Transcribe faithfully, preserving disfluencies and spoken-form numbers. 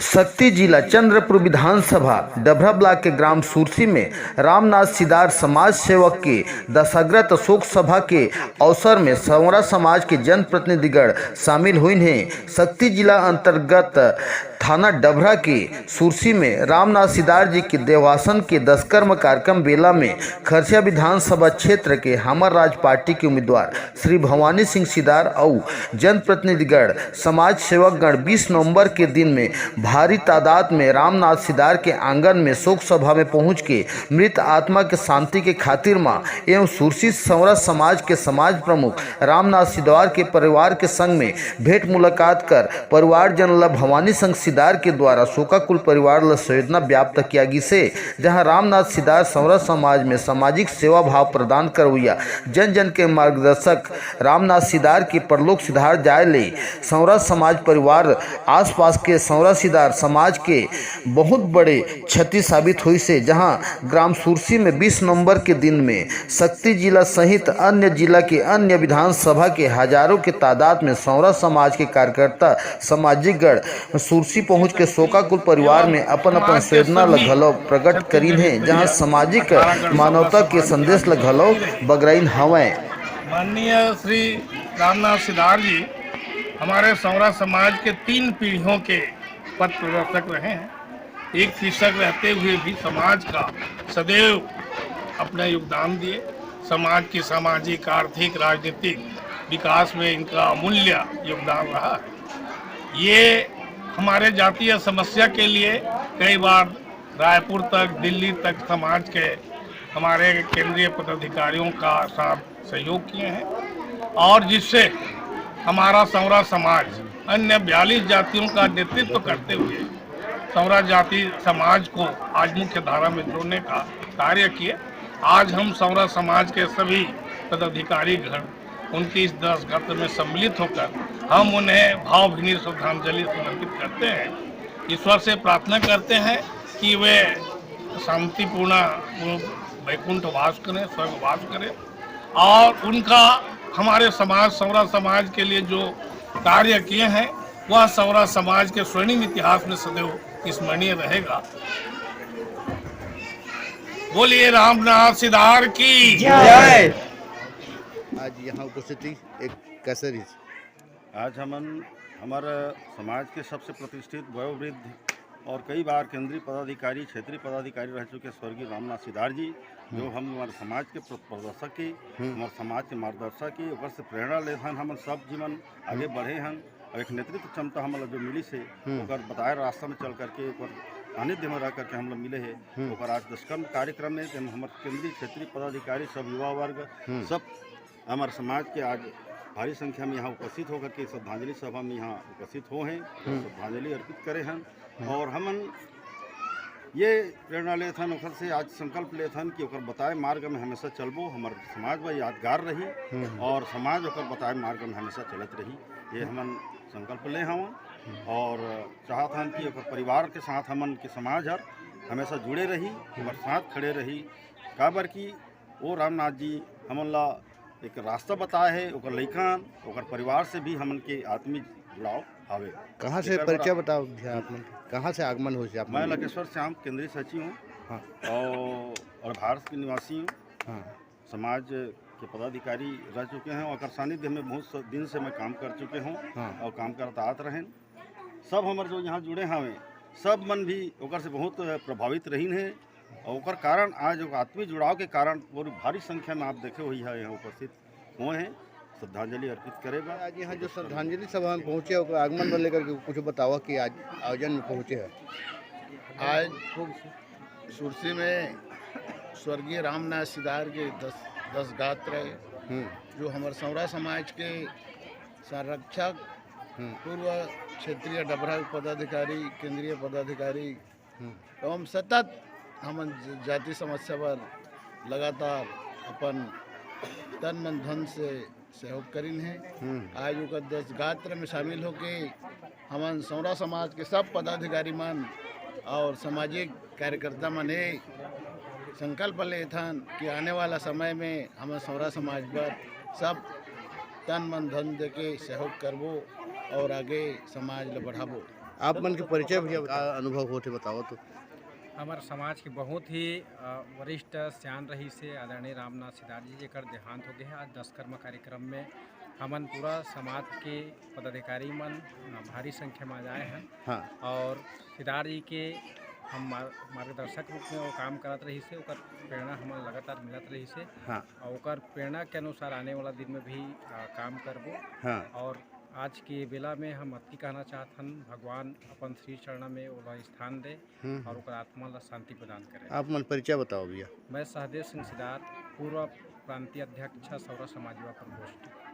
सक्ती जिला चंद्रपुर विधानसभा डभरा ब्लॉक के ग्राम सुरसी में रामनाथ सिदार समाज सेवक के दशाग्रत शोक सभा के अवसर में संवरा समाज के जनप्रतिनिधिगण शामिल होइन हे। सक्ती जिला अंतर्गत थाना डभरा के सुरसी में रामनाथ सिदार जी के देवासन के दशकर्म कार्यक्रम बेला में खरसिया विधानसभा क्षेत्र के हमर राज पार्टी के उम्मीदवार श्री भवानी सिंह सिदार अउ जनप्रतिनिधिगण, समाज सेवकगण बीस नवंबर के दिन में भारी तादाद में रामनाथ सिदार के आंगन में शोक सभा में पहुंच के मृत आत्मा के शांति के खातिर म एवं सुरसित संवरा समाज के समाज प्रमुख रामनाथ सिदार के परिवार के संग में भेंट मुलाकात कर परिवारजन ल भवानी संघ सिदार के द्वारा शोकाकुल परिवार ल संवेदना व्याप्त किया गिसे, जहां रामनाथ सिदार संवरा समाज में सामाजिक सेवा भाव प्रदान करवैया जन जन के मार्गदर्शक रामनाथ सिदार के परलोक सिधार जाय ले संवरा समाज परिवार आसपास के संवरा सिदार समाज के बहुत बड़े क्षति साबित होइसे, जहां ग्राम सुरसी में बीस नवंबर के दिन में सक्ती जिला सहित अन्य जिला के अन्य विधानसभा के हजारों के तादाद में संवरा समाज के कार्यकर्ता सामाजिक गण सुरसी पहुंच के शोकाकुल परिवार में अपन अपन संवेदना ल घलो प्रकट करिन हे, जहां सामाजिक मानवता के संदेश ल घलो बगराइन हवय। माननीय श्री रामनाथ सिदार जी हमारे संवरा समाज के तीन पीढ़ियों के पथ प्रदर्शक रहे हैं। एक शिक्षक रहते हुए भी समाज का सदैव अपना योगदान दिए, समाज की सामाजिक, आर्थिक, राजनीतिक विकास में इनका अमूल्य योगदान रहा है। ये हमारे जातीय समस्या के लिए कई बार रायपुर तक, दिल्ली तक समाज के हमारे केंद्रीय पदाधिकारियों का साथ सहयोग किए हैं और जिससे हमारा संवरा समाज अन्य बयालीस जातियों का नेतृत्व करते हुए संवरा जाति समाज को आज मुख्य धारा में जोड़ने का कार्य किए। आज हम संवरा समाज के सभी पदाधिकारी गण उनतीस दस गत्र में सम्मिलित होकर हम उन्हें भावभीनी श्रद्धांजलि समर्पित करते हैं। ईश्वर से प्रार्थना करते हैं कि वे शांतिपूर्ण, वो वैकुंठ वास करें, स्वर्गवास करें और उनका हमारे समाज, संवरा समाज के लिए जो कार्य किए हैं, वह संवरा समाज के स्वर्णिम इतिहास में सदैव स्मरणीय रहेगा। बोलिए रामनाथ सिदार की जय। आज यहाँ उपस्थिति एक कैसे रही? आज हमन हमर समाज के सबसे प्रतिष्ठित वयोवृद्ध और कई बार केंद्रीय पदाधिकारी, क्षेत्रीय पदाधिकारी रह चुके स्वर्गीय रामनाथ सिदार जी, जो हम्म। हम हमारे समाज के प्र-, प्रदर्शक के, हम्म। हमारे समाज के मार्गदर्शक के, ओकर से प्रेरणा लेथन हमन सब जीवन आगे हम्म। बढ़े हन। और एक नेतृत्व क्षमता हमन ला जो मिली से, हम्म। ओकर बताए रास्ता में चल करके, ओकर सानिध्य में रह करके हम लोग मिले हैं। हम्म। ओकर आज दशकर्म कार्यक्रम में तेम हमर केंद्रीय क्षेत्रीय पदाधिकारी, सब युवा वर्ग, हम्म। सब हमर समाज के आज भारी संख्या में यहाँ उपस्थित होकर के श्रद्धांजलि सभा में यहाँ उपस्थित हो हैं, हम्म। श्रद्धांजलि अर्पित करे हन। हम्म। और हमन ये प्रेरणा लेथन ओकर से, आज संकल्प लेथन कि ओकर बताए मार्ग में हमेशा चलबो, हमर समाज बर यादगार रही हम्म। और समाज ओकर बताए मार्ग में हमेशा चलत रही। ये हम्म। हमन संकल्प ले हवन हम्म। और चाहत हन कि ओकर परिवार के साथ हमन के समाज हर हमेशा जुड़े रही, हम्म। ओकर साथ खड़े रही, काबर कि वो रामनाथ जी हमन ला एक रास्ता बताए हे, ओकर लइकन, ओकर परिवार से भी हमन के आत्मिक जुड़ाव हवे। कहाँ से एकर बर परिचय बताओ भैया आप मन के? कहाँ से आगमन होइस आप मैं मन के? लकेश्वर श्याम, केंद्रीय सचिव हूँ हाँ। और, और भारत के निवासी हूँ। हाँ। समाज के पदाधिकारी रह चुके हैं, ओकर सानिध्य में बहुत स-, दिन से मैं काम कर चुके हूँ हाँ। और काम करत आत रहेन। सब हमर जो यहाँ जुड़े हवे, सब मन भी ओकर से बहुत प्रभावित रहिन हे। और ओकर कारण आज ओकर आत्मीय जुड़ाव के कारण पूरी भारी संख्या में आप देखे हुई है यहाँ उपस्थित हुए हैं श्रद्धांजलि अर्पित करे बर। आज यहाँ जो श्रद्धांजलि सभा में पहुँचे, ओकर आगमन को लेकर के कुछ बतावा कि आज आयोजन में पहुँचे हैं। आज सुरसी में स्वर्गीय रामनाथ सिदार के दस, दस गात्र है, हम्म। जो हमारे सौरा समाज के संरक्षक, हम्म। पूर्व क्षेत्रीय डभरा पदाधिकारी, केंद्रीय पदाधिकारी, हम्म। एवं सतत हमन ज-, जाति समस्या पर लगातार अपन तन मन धन से सहयोग करिन हे। हम्म। आज ओकर दस गात्र में शामिल होके हमन सौरा समाज के सब पदाधिकारी मन और सामाजिक कार्यकर्ता मन ये संकल्प लेथन कि आने वाला समय में हमन सौरा समाज बर सब तन मन धन देके सहयोग करबो और आगे समाज ल बढ़ाबो। आप मन के परिचय भैया, का अनुभव होथे, बताओ तो। हमर समाज के बहुत ही, अ, वरिष्ठ सियान रहिस हे आदरणीय रामनाथ सिदार जी, जेकर देहांत हो गए हे। आज दस कर्म कार्यक्रम में हमन पूरा समाज के पदाधिकारी मन, अ, भारी संख्या में आए हैं। हाँ। और सिदार जी के हम मार-, मार्गदर्शक रूप में वो काम करत रहिस हे, ओकर प्रेरणा हमन लगातार मिलत रहिस हे। हाँ। और ओकर प्रेरणा के अनुसार आने वाला दिन में भी, अ, काम करबो। हाँ। और आज के बेला में हम अतकी कहना चाहत हन, भगवान अपन श्री चरणा में ओला स्थान दे हम्म। और ओकर आत्मा ला शांति प्रदान करे। आप मन परिचय बताओ भैया। मैं सहदेव सिंह सिदार, पूर्व प्रांतीय अध्यक्ष, सौरा समाज युवा प्रकोष्ठ।